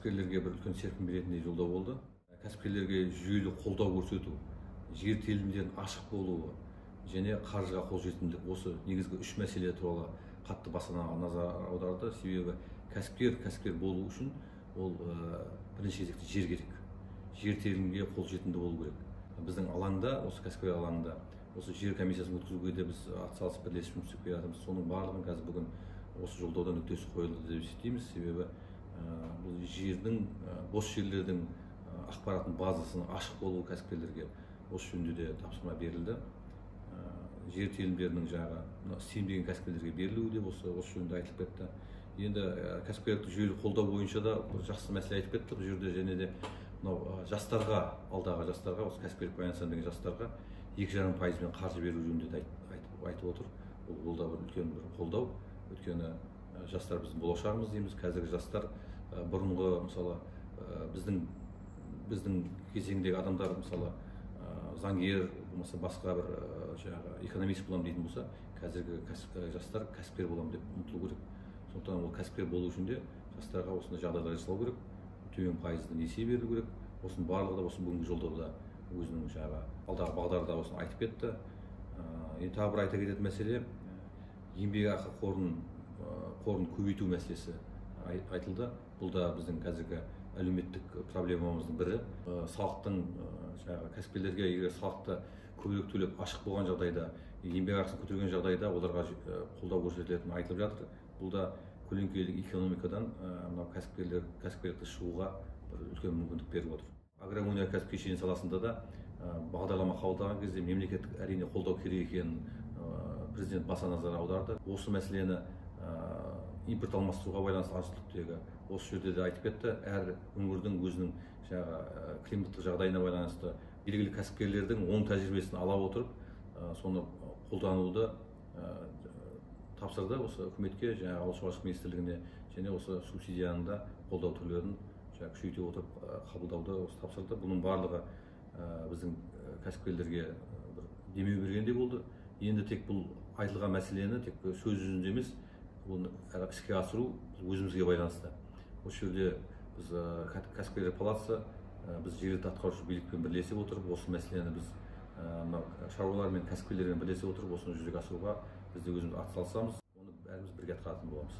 Кәсіпкерлерге бір үлкен серпін беретіндей жолдау болды. Кәсіпкерлерге жүйелі қолдау көрсету, жер телімдерінің ашық болуы және қаржыға қолжетімділік, осы негізгі үш мәселе туралы қатты баса назар аударды. Себебі кәсіпкер болу үшін ол бірінші кезекте жер керек. Жер телімге қолжетімді болу керек. Біздің алаңда, осы кәсіпкер алаңында осы жер комиссиясын өткізуге де біз атсалысып бірлесіп жұмыс істеп келе жатырмыз. Соның барлығын қазір бүгін осы жолдауда нүктесі қойылды деп есептейміз. Себебі бұл жердің, бос жерлердің ақпараттың базасының ашық болуы кәсіпкерлерге осы жөнінде де тапсырма берілді. Жер телімдерінің жаңағы істеймін деген кәсіпкерлерге берілуі де осы жөнінде айтылып кетті. Енді кәсіпкерлікті жүйелі қолдау бойынша да бір жақсы мәселе айтып кетті. Бұл жерде және де мынау жастарға, алдағы жастарға, осы кәсіпкерлік байланысқан деген жастарға 2,5%-мен қаржы беру жөнінде де айтып отыр. Ол да бір үлкен бір қолдау. Өйткені жастар біздің болашағымыз дейміз. Қазіргі жастар бұрынғы, мысалы, біздің кезеңдегі адамдар, мысалы, заңгер болмаса басқа бір жаңағы экономист боламын дейтін болса, қазіргі жастар кәсіпкер боламын деп ұмтылу керек. Сондықтан ол кәсіпкер болу үшін де жастарға осындай жағдайлар жасалу керек, төмен пайызды несие берілу керек. Осының барлығы да осы бүгінгі жолдауда өзінің жаңағы алдағы бағдарда осыны айтып кетті. Енді тағы бір айта кететін мәселе, еңбекақы қорын көбейту мәселесі айтылды. Бұл да біздің қазіргі әлеуметтік проблемамыздың бірі. Салықтың жаңағы кәсіпкерлерге егер салықты көбірек төлеп ашық болған жағдайда, еңбекақысын көтерген жағдайда оларға қолдау көрсетілетіні айтылып жатыр. Бұл да көлеңкелі экономикадан мынау кәсіпкерлікті шығуға бір үлкен мүмкіндік беріп отыр. Агроөнеркәсіп кешені саласында да бағдарлама қабылдаған кезде мемлекеттік әрине қолдау керек екенін президент баса назар аударды. Осы мәселені импорт алмастыруға байланысты азық-түліктегі осы жерде де айтып кетті. Әр өңірдің өзінің жаңағы климаттық жағдайына байланысты белгілі кәсіпкерлердің оң тәжірибесін ала отырып, соны қолдануды тапсырды осы үкіметке, жаңағы Ауыл шаруашылық министрлігіне, және осы субсидияны да қолдау түрлерін күшейте отырып қабылдауды осы тапсырды. Бұның барлығы біздің кәсіпкерлерге бір демеу бергендей болды. Енді тек бұл айтылған мәселені тек сөз жүзінде емес, оны іске асыру өзімізге байланысты. Осы жерде біз кәсіпкерлер палатасы, біз жергілікті атқарушы билікпен бірлесе отырып, осы мәселені біз мынау шаруалармен, кәсіпкерлермен бірлесе отырып, осыны жүзеге асыруға біз де өзіміз атсалысамыз. Оны бәріміз бірге атқаратын боламыз.